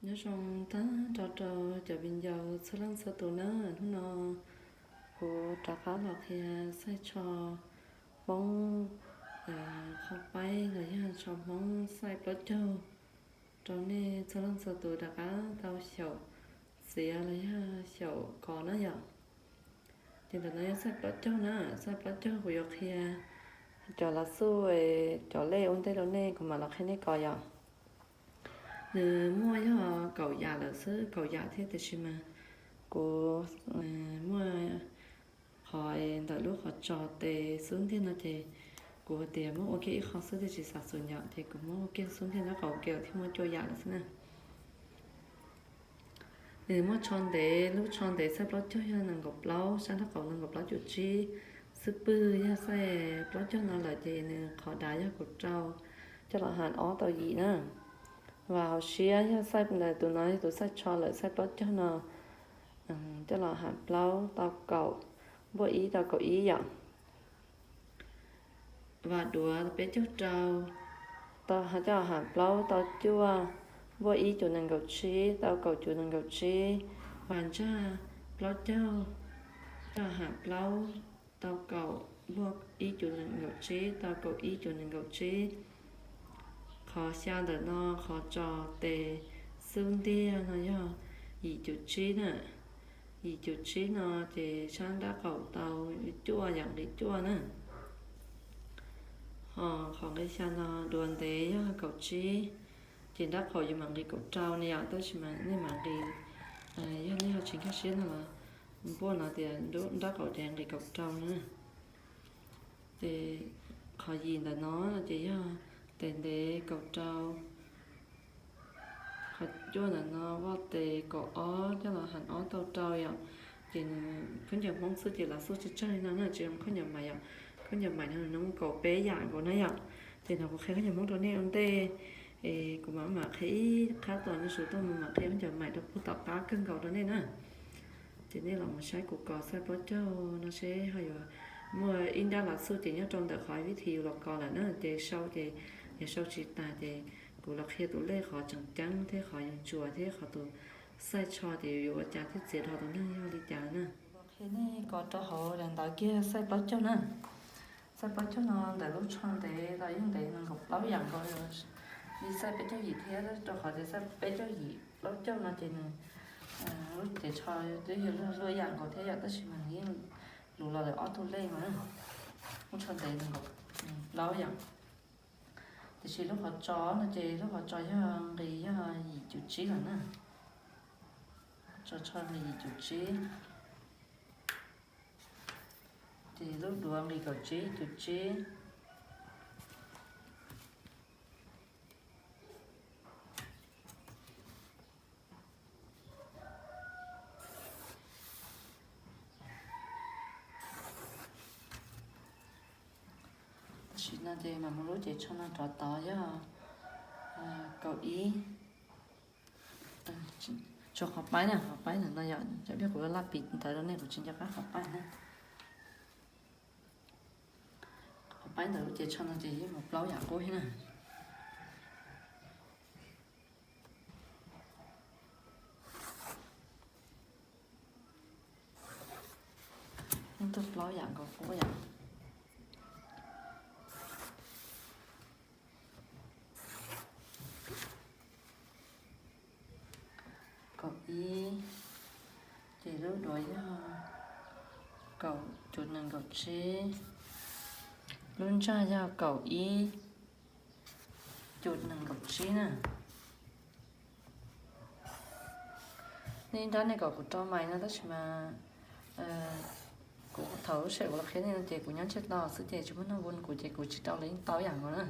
Nyob zoo tag nrho rau cov viv ncaus txhua leej txhua tus na, hnub no kuv rov qab los qhia txaij tsho Hmoob qhov paib los yog tsho Hmoob txaij plaub caug rau nej txhua leej txhua tus rov qab tau xyaum txiav los yog xyaum kov na yom. Ces ntawm no yog txaij plaub caug na, txaij plaub caug kuv yuav qhia cov lav xuj, cov lej ua ntej rau nej, kuv mam los qhia nej kov yom. Nws muaj yog kaum yam lawm xwb, kaum yam thiab, tiam sis mas kuv muaj qhov ntawm lub qhov tsos tes xub ntiag no ces kuv hais tias muab ua kiag ib qho xwb thiaj tsis xav xus nyom, ces kuv muab ua kiag xub ntiag nraub qaum ua ke thiaj muaj cuaj yam lawm xwb na. Nws muaj tsho ntev, lub tsho ntev txaij plaub caug yog nees nkaum plaub, sab nraub qaum nees nkaum plaub cum tsib, xub pwg yog txaij plaub caug no lawm ces nws qhov dav yog kaum rau, coj los ham ob tau yim na. Vas hauv siab yog txaij, tus no yog tus txaij tsho lawm, txaij plaub caug no coj los ham plaub tau kaum, npuaj ib tau kaum ib yom. Vas duav peb caug rau, tau coj los ham plaub tau cuaj, npuaj ib cum nees nkaum tsib tau kaum cum nees nkaum tsib. Vas ntsaj plaub caug, coj los ham plaub tau kaum, npuaj ib cum nees nkaum tsib tau kaum ib cum nees nkaum tsib. Qhov xya ntawm no qhov tsos tes xub ntiag no yog yim cum tsib na. Yim cum tsib no ces sab nraub qaum tau cuaj yam nqis cuaj na. Ho qhov nqi xya no duav ntev yog kaum tsib, ces nraub qaum yuav mam nqis kaum rau ne yom, tab sis mas nej mam nqis, yog nej ho tsis nkag siab no los npuaj no tias nraub qaum ces nqis kaum rau na. Ces qhov yim ntawm no ces yog tes ntev kaum rau, qhov cuaj ntawm no vaj tes kaum ob coj los ham ob tau rau yom. Ces nws khaub ncaws Hmoob xwb ces lav xuj tsawg tsawg li no na, tsis zoo khaub ncaws mais yom. Khaub ncaws mais no nws muaj kaum peb yam nkaus na yom. Ces no kuv qhia khaub ncaws Hmoob rau nej ua ntej, es kuv mam mam qhia ib qhab tom nej sawv tuaj mus mam qhia khaub ncaws mais rau puag tom qab kawg nkaus rau nej na. Ces nej los mus saib kuv kov txaij plaub caug no seb ho yuav muaj ib nrab lav xuj ces nyob rau ntawm qhov vib thi yus los kov lawm na. Ces sau ces yog sau tsis tas ces kuv los qhia tus lej qhov tseem ceeb thiab qhov yuav ntsuas thiab qhov tus txaij tsho ces yus yuav ua cas thiaj txiav dhau tus neeg yog li cas na. Kuv los qhia nej kov rau hauv daim ntawv kiag txaij plaub caug na. Txaij plaub caug no ntawm lub tsho ntev los yeej ntev nees nkaum plaub yam nkaus li txaij peb caug yim thiab, rau qhov tias txaij peb caug yim plaub caug no ces nws lub cev tsho twb yog luaj yam nkaus thiab yom, tab sis mas nws yeej luv los lawm ob tug lej mas. Lub tsho ntev nees nkaum plaub yam. Tiam sis lub qhov tsos no ces lub qhov tsos yog nqis yog yim cum tsib lawm na. Tsos tsho nqis yim cum tsib. Ces lub duav nqis kaum tsib cum tsib. Tam sim no ces mam mus lub cev tsho no rov tod yog kaum ib. Tso qhov paib na, qhov paib ntawm no yom, cov peb kuv laj pis ntawd rau nej, kuv tsis nco qab qhov paib na. Qhov paib ntawm lub cev tsho no ces yeej mus plaub yam qub thiab na. Yeej tuaj plaub yam nkaus qub yom. Kaum ib, ces lub duav yog kaum cum nees nkaum tsib, lub ntsaj yog kaum ib cum nees nkaum tsib na. Nej nrab nej kom kuv rau mais no tab sis mas kuv thaum lub sij hawm kuv los qhia nej no ces kuv nyob ntsej to xwb ces tsis muaj neeg vun kuv ces kuv tsis rau los yeej tau ib yam nkaus na.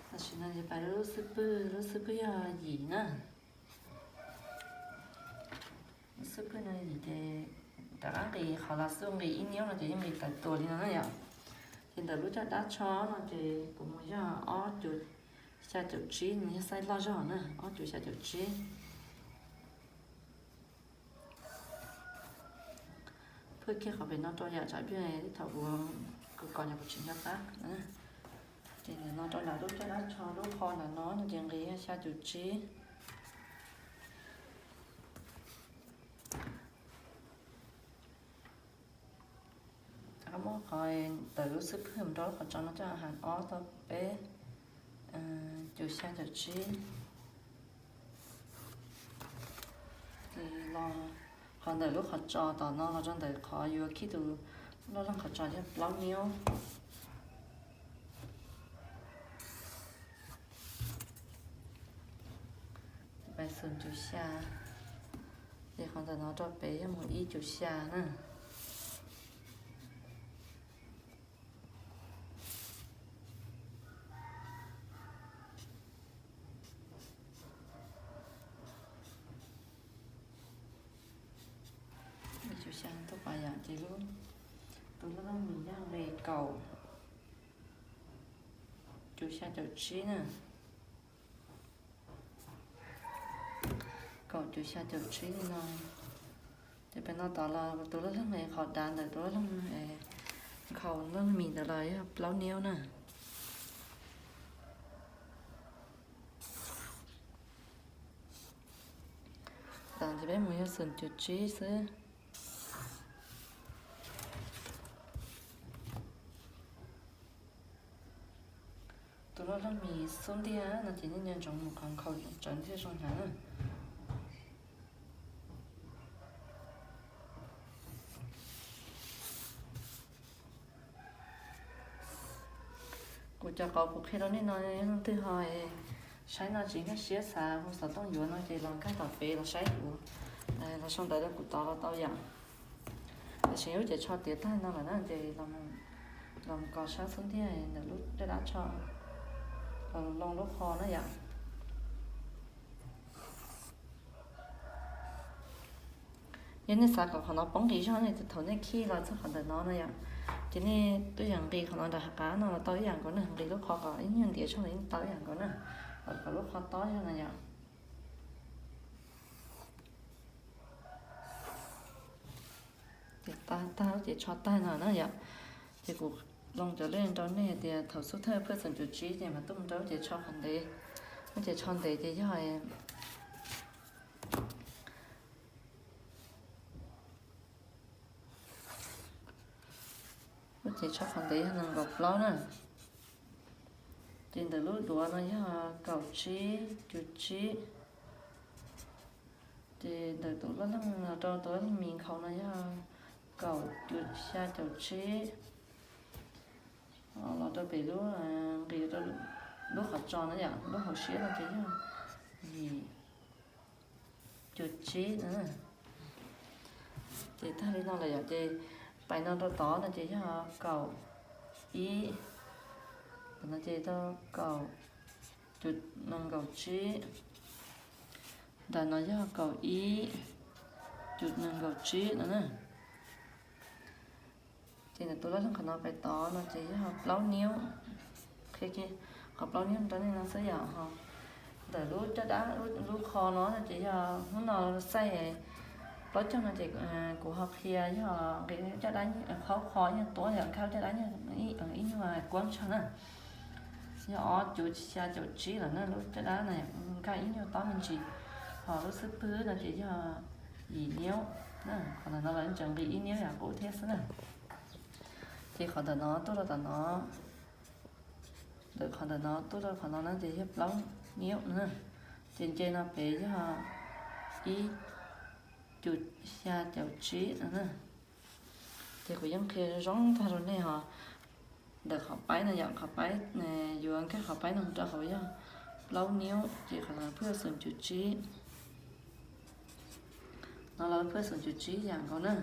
Tam sim no ces pais lub xub pwg, lub xub pwg yog yim na. Lub xub pwg no yim ces rov qab nqis qhov lav xuj nqis ib niub no ces yeej nqis tawm tuas li no na yom. Ces ntawm lub caj dab tsho no ces kuv mus yog ob cuv xya caum tsib, nws yog xaij loj zog na, ob cuv xya caum tsib. Phwj kiag qhov pem no rau yam tsam ib pliag thaum kuv, kuv kos no kuv tsis nco qab. Ces ntawm no rau ntawm lub caj dab tsho lub qho ntawm no no ces nqis xya caum tsib. Muab qhov ntawm lub xub pwg mus rau lub qhov tsos no coj hais ob tau peb, cuv xya caum tsib. Ces los qhov ntawm lub qhov tsos tom no los rau ntawm qhov yuav khij tus loj leej qhov tsos yog plaub niub. Pais xoom cuv xya, ces qhov ntawm no rau pem yog mus ib cuv xya na. Ib cuv xya tuaj pas yam ces lub, tus loj leej mis yog nqis kaum cuv xya caum tsib na. Kaum cuv xya caum tsib li no. Ces pem no tod los tus loj leej qhov dav ntawm tus loj leej nkhaus loj leej mis ntawd los yog plaub niub na. Tam ces peb mus yog xoom cuv tsib xwb. Tus loj leej mis xub ntiag no ces yeej nco ntsoov mus qhov nkhaus tsawv ntiag zoo hnyav na. Kuv cov qauv kuv qhia rau nej no, yog leej twg ho saib no tsis nkag siab xav hu xov tooj yuav no ces los nkag tom pem los saib kuv, los sau ntawv rau kuv tod los tau yom. Tam sim lub cev tsho tiav tag no lawm na ces los mus kos sab xub ntiag ntawm lub caj dab tsho, los loo lub qho na yom. Yog nej xav kom qhov no poob nqis zog ne, thaum nej khij los txog qhov ntawm no no yom, ces nej tuaj yam nqis qhov no nram hav qab no los tau ib yam nkaus na, nqis lub qho kom ib nyuag ntiav zog los yeej tau ib yam nkaus na, kom lub qho tob zog no yom. Ces tag, tag lub cev tsho tag no na yom, ces kuv loo cov lej rau nej hais tias thaum xub thawj phwj xoom cuv tsib ces mam tuaj mus rau lub cev tsho qhov ntev. Lub cev tsho ntev ces yog lub cev tsho qhov ntev yog nees nkaum plaub na. Ces ntawm lub duav no yog kaum tsib cuv tsib. Ces ntawm tus loj leej no rau tus loj leej mis nkhaus no yog kaum cuv xya caum tsib. Los rau pem lub, nqis rau lub qhov tsos no yom, lub hauv siab no ces yog yim cuv tsib no. Ces tag li no lawm yom, ces pais no rau tod no ces yog kaum ib, no ces tau kaum cuv nees nkaum tsib. Ntawm no yog kaum ib cuv nees nkaum tsib no na. Ces ntawm tus loj leej qhov no pais tod no ces yog plaub niub. Qhov plaub niub rau nej no xwb yom. Ntawm lub caj dab lub qho no no ces yog hnub no xaij plaub caug no ces kuv ho qhia yog nqis caj dab qhov qho yog tuab yom, nkag caj dab ib nyuag kuab ntsha na. Yog ob cuv xya caum tsib lawm na, lub caj dab na nkag ib nyuag tob me ntsis. Ho lub xub pwg no ces yog yim niub. Qhov ntawm no los tseem nqis ib niub yam qub thiab xwb na. Ces qhov ntawm no tuaj rau tom no, ntawm qhov ntawm no tuaj rau qhov no na ces yog plaub niub na. Ces nce no pem yog ib cuv xya caum tsib no na. Ces kuv yeej qhia zoo tag rau nej ho. Ntawm qhov paib no yom, qhov paib yuav nkag qhov paib no rau hauv yog plaub niub, ces qhov no phwj xoom cuv tsib. No los phwj xoom cuv tsib yam nkaus na.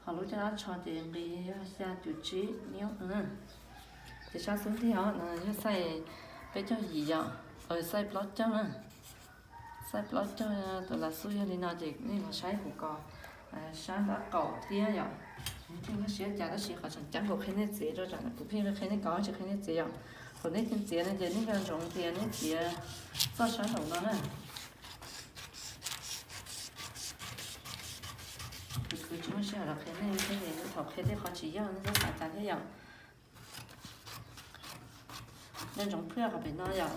Ho lub caj dab tsho ces nqis yog xya cuv tsib niub no na. Ces sab xub ntiag no yog xaij peb caug yim yom, xaij plaub caug na. Xaij plaub caug tus lav xub yog li no ces nej los saib kuv kos sab nraub qaum thiab yom. Kuv pheej nkag siab cas tab sis qhov tseem ceeb kuv qhia nej txiav rau tsam kuv pheej qhia nej kos tsis qhia nej txiav yom. Thaum nej txiav no ces nej nco ntsoov tias nej txiav txoj sab nraum no na. Kuv Kuv tsis muaj sij hawm los qhia nej thiab, thaum qhia tej qhov tsis yog nej txhob xav cas thiab yom. Nco ntsoov phwj qhov pem no yom.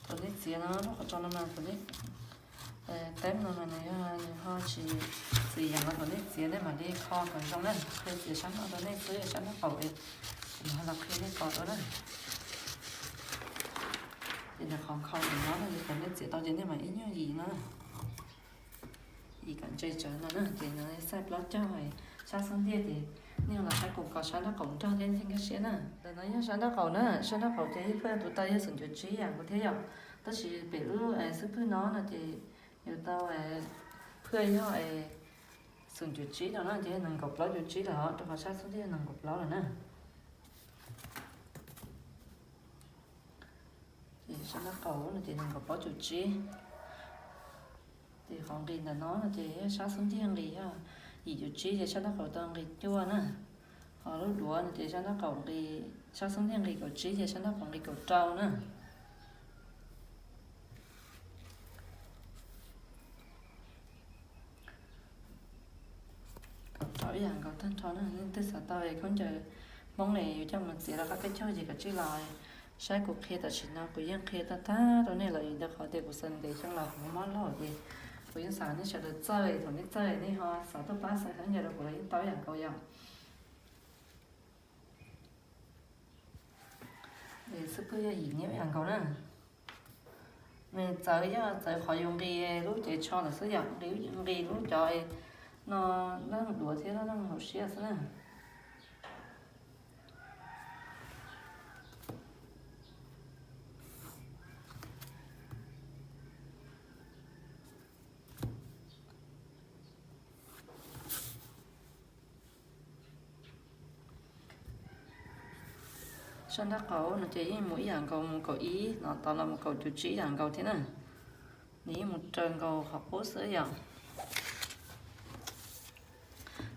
Thaum nej txiav no, lub qhov tso no mas thaum nej teeb no mas nws yog nws ho tsis txim yeem los thaum nej txiav nej mam li kho kom zoo na. Qhia txiav sab no rau nej xwb, sab nraub qaum es kuv ho los qhia nej kho dua na. Ces ntawm qhov nkhaus ntawm no no ces thaum nej txiav tau ces nej mam ib nyuag yim no, yim kom ntse tsawv no na. Ces no xaij plaub caug sab xub ntiag ces nej los saib kuv kho sab nraub qaum nrog thiab thiaj nkag siab na. Ntawm no yog sab nraub qaum na, sab nraub qaum ces ib phwj tus taw yog xoom cuv tsib yam nkaus thiab yom. Tab sis pem lub xub pwg no no ces yuav tau phwj yog xoom cuv tsib no na, ces nees nkaum plaub cuv tsib lawm, rau qhov sab xub ntiag nees nkaum plaub lawm na. Ces sab nraub qaum no ces nees nkaum plaub cuv tsib. Ces qhov nqis ntawm no no ces yog sab xub ntiag nqis yog yim cuv tsib ces sab nraub qaum tau nqis cuaj na. Ho lub duav no ces sab nraub qaum nqis, sab xub ntiag nqis kaum tsib ces sab nraub qaum nqis kaum rau na. Kaum rau ib yam nkaus tag nrho na. Leej twg xav tau es khaub ncaws Hmoob ne yuav coj mus txiav rau qab peb caug ces kav tsij los saib kuv qhia tam sim no, kuv yeej qhia tag tag rau nej lawm, vim rau qhov tias kuv xav ntev xyoo los kuv muab laug ces kuv yeej xav nej sawv daws txawj, thaum nej txawj nej ho xav tuaj pab xav khaub ncaws rau kuv los yeej tau ib yam nkaus yom. Xub pwg yog yim niab ib yam nkaus na. Nws txawv yog txawv qhov yus nqis lub cev tsho lawm xwb yom, nqis lub cov no, leej duav thiab leej hauv siab xwb na. Sab nraub qaum no ces yeej mus ib yam nkaus, mus kaum ib no tod los mus kaum cuv tsib ib yam nkaus thiab na. Nws yeej mus raws nkaus qhov qub xwb yom.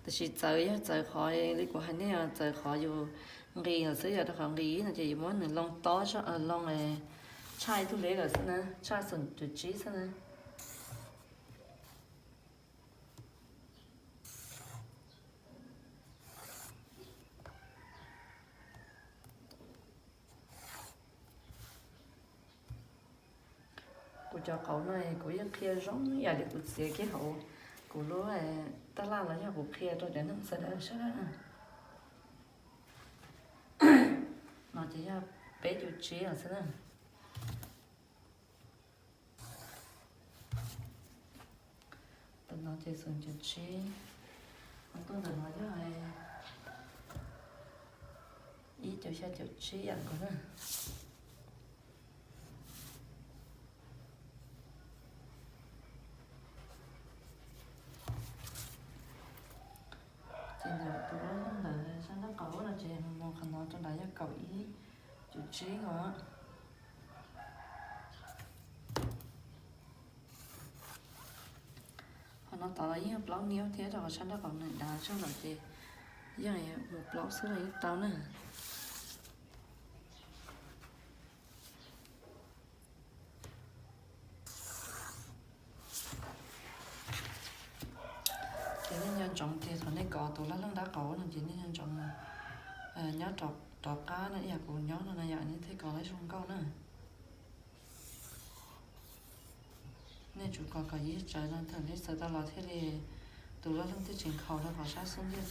Tab sis txawv yog txawv qhov li kuv hais nej, txawv qhov yus nqis lawm xwb yom, rau qhov nqis no ces yus muab nws loo tob, loo tshaj ib tug leb lawm xwb na, tshaj xoom cuv tsib xwb na. Kuv cov qauv no kuv yeej qhia zoo ib yam li kuv txiav kiag hauv kuv lub taj laj los yog kuv qhia rau cov neeg sawv daws sawv daws na. No ces yog peb cuv tsib lawm xwb na. Ntawm no ces xoom cuv tsib, ho tuaj ntawm no yog ib cuv xya cuv tsib yam nkaus na. Ces ntawm tus loj loj ntawd sab nraub qaum no ces mus qhov no rau nrad yog kaum ib cuv tsib os. Qhov no tod los yeej yog plaub niub thiab, rau qhov sab nraub qaum nws dav tshaj lawm ces yeej mus plaub xwb los yeej tau na. Ces nej nco ntsoov tias thaum nej kov tus laj leej nraub qaum no ces nej nco ntsoov nyob rov qab no ib yam kuv nyob no na yom, nej thiaj kov lab zoo nkauj na. Nej tsum kov kom yig tsawv no thaum nej txawv tau los thiaj li, tus laj leej twb tsis nkhaus rau qhov sab xub ntiag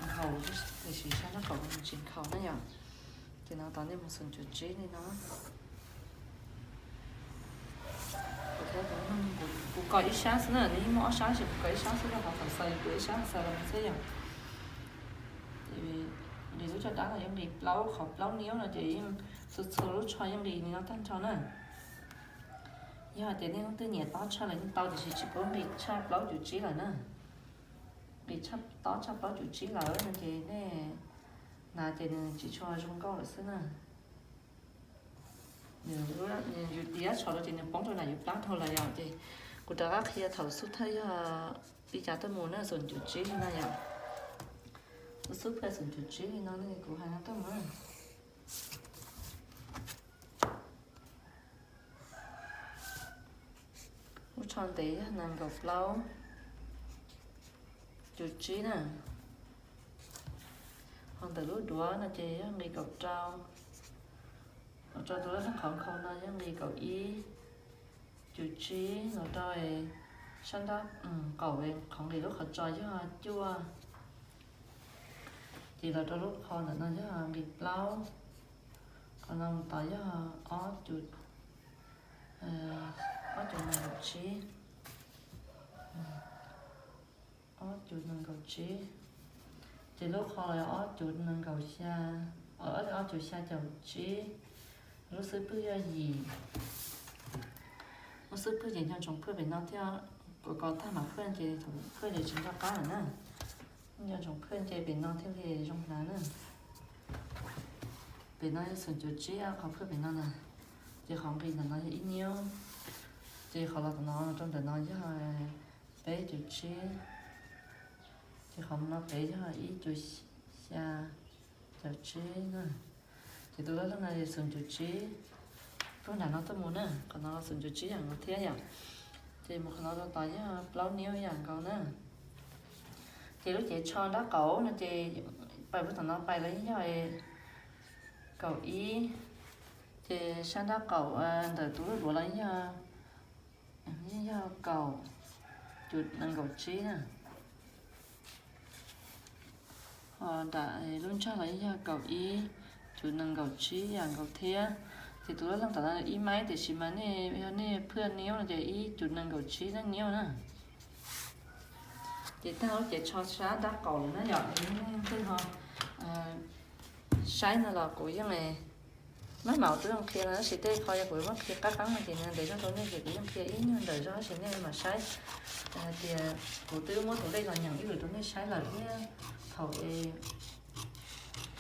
nkhaus, tiam sis sab nraub qaum tsis nkhaus na yom. Ces no tod nej mus xoom cuv tsib li no. Kuv kov ib sab xwb na, nws yeej muaj ob sab ces kuv kov ib sab xwb rau qhov thaum xaws kuv ib sab xaws los xwb yom. Nqis lub caj dab no yeej nqis plaub, qhov plaub niub no ces yeej txhua txhua lub tsho yeej nqis li no tag nrho na. Yog hais tias nej leej twg nyiam tob tshaj lawm yeej tau, tiam sis tsis pub nqis tshaj plaub cuv tsib lawm na. Nqis tob tshaj plaub cuv tsib lawm no ces nej hnav ces nws tsis tshua zoo nkauj lawm xwb na. Nws yus tiv dab tsho rau ces nws poob rau nram yus plab dhau lawm yom. Ces kuv rov qab qhia thaum xub thawj yog li cas tuaj mus na, xoom cuv tsib li no yom. Xub thawj xoom cuv tsib li no ne, kuv hais no tuaj mus na. Ntev yog nees nkaum plaub cuv tsib na. Ho ntawm lub duav no ces yog nqis kaum rau, los rau tus laj qhov nkhaus no yog nqis kaum ib cuv tsib, los rau sab nrab qaum qhov nqis lub qhov tso yog cuaj. Ces los rau lub qhov ntawm no yog nqis plaub, qhov no mus tod yog ob cuv, ob cuv nees nkaum tsib, ob cuv nees nkaum tsib. Ces lub qhov los ob cuv nees nkaum xya, ob cuv xya caum tsib. Lub xub pwg yog yim. Lub xub pwg ces nco ntsoov phwj pem no thiab, kuv kos tag mam phwj ces thaum phwj ces tsis nco qab lawm na. Nco ntsoov phwj ces pem no thiaj li zoo hnav na. Pem no yog xoom cuv tsib, qhov phwj pem no na. Ces qhov nqis ntawm no yog ib niub. Ces qhov los tom no rau ntawm no yog peb cuv tsib. Ces qhov no pem yog ib cuv xya caum tsib na. Ces tus laj leej no yog xoom cuv tsib, puag nram no tuaj mus na, qhov no xoom cuv tsib yam nkaus thiab yom. Ces mus qhov no rau tod yog plaub niub yam nkaus na. Ces lub cev tsho nrab qaum no ces pais puag tom no pais los yeej yog kaum ib. Ces sab nrab qaum ntawm tus lub duav los yeej yog, yeej yog kaum cuv nees nkaum tsib na. Ho nram lub ntsag los yeej yog kaum ib cuv nees nkaum tsib yam nkaus thiab. Ces tus laj leej tom no ib maib, tiam sis mas nej yog nej phwj niub no ces ib cuv nees nkaum tsib na niub na. Ces tag lub cev tsho sab nrab qaum lawm na yom, nej leej twg ho saib no los kuv yeej maj mam twb qhia no tab sis tej qho yog kuv muab qhia qab qeeb no ces ntev zog rau nej ces kuv yeej qhia ib nyuag ntawm zog tab sis nej mam saib. Tias kuv twb muab tus lej los nyeem ib lwm rau nej saib lawm thiab. Thaum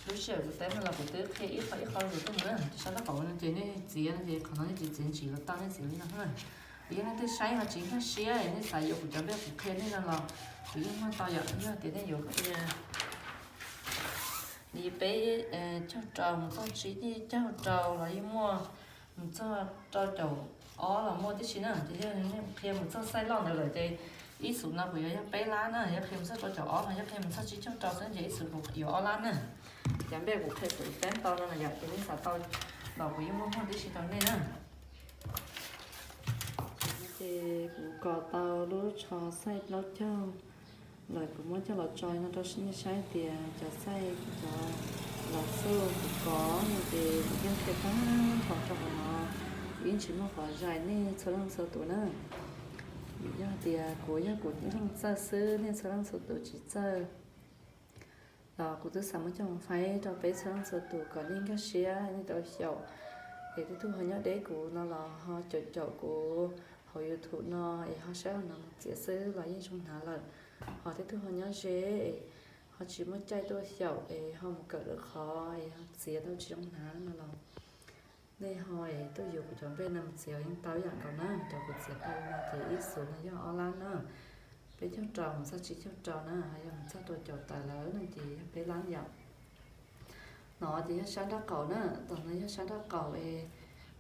lub sij hawm kuv teb no los kuv twb qhia ib qho ib qho lus tuaj mus na. Sab nrab qaum no ces nej txiav no ces qhov no nej txiav txiav ntsim los tau, nej txiav li no na. Yog nej twg saib ho tsis nkag siab nej xav yuav kuv cov npe kuv qhia nej no los kuv yeej muaj tau yom. Yog tias nej yuav qhia li peb caug rau mus txog tsib caug rau los yeej muaj, mus txog rau caum ob los muaj tib si na. Ces yog nej qhia mus txog xaij loj ntawd lawm ces ib xus no kuv yuav yog peb lab na, yog qhia mus txog rau caum ob no, yog qhia mus txog tsib caug rau xwb ces ib xus kuv yuav ob lab na. Cov npe kuv qhia kuv teb tau no yom, ces nej xav tau los kuv yeej muaj muag tib si rau nej na. Ces kuv kos tau lub tsho xaij plaub caug lawm, kuv muab coj los tso no rau nej saib tias cov xaij cov los xub kuv kos no ces kuv yeej qhia tag nrho rau hauv no, kuv yeej tsis muaj qhov zais nej txhua leej txhua tus na. Yog tias kuv yog kuv ib leeg txawj xwb, nej txhua leej txhua tus tsis txawj los kuv twb xav muab coj mus faib rau peb txhua leej txhua tus kom nej nkag siab nej tau xyaum. Es tej tug ho nyob deb kuv no los ho caum caum kuv hauv YouTube no es ho saib no mus txiav xwb los yeej zoo hnav lawm. Ho tej tug ho nyob ze es ho tsis muaj caij tuaj xyaum es ho mus kawm lwm qhov es ho txiav tau tsis zoo hnav no los nej ho es tuaj yuav kuv cov npe no mus txiav yeej tau yam nkaus na. Cov kuv txiav tau no ces ib xus no yog ob lab na, peb caug rau mus txog tsib caug rau na, ho yog mus txog rau caum tawm lawm no ces yog peb lab yom. No ces yog sab nrab qaum na, tom no yog sab nrab qaum es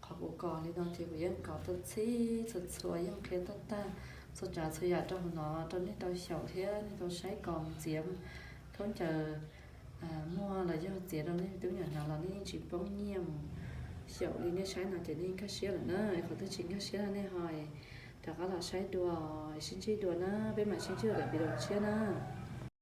qhov kuv kos li no ces kuv yeej kos tau txhij txhua txhua, yeej qhia tag tag txhua tsav txhua yam rau hauv no rau nej tau xyaum thiab nej tau saib kos mus txiav. Khaub ncaws muag los yog txiav rau nej tub nyuam hnav los nej yeej tsis poob nyiaj mus. Xyaum li nej saib no ces nej yeej nkag siab lawm na. Qhov twg tsis nkag siab nej ho rov qab los saib dua, sib ntsib dua na, peb mam sib ntsib lawm video tshiab na.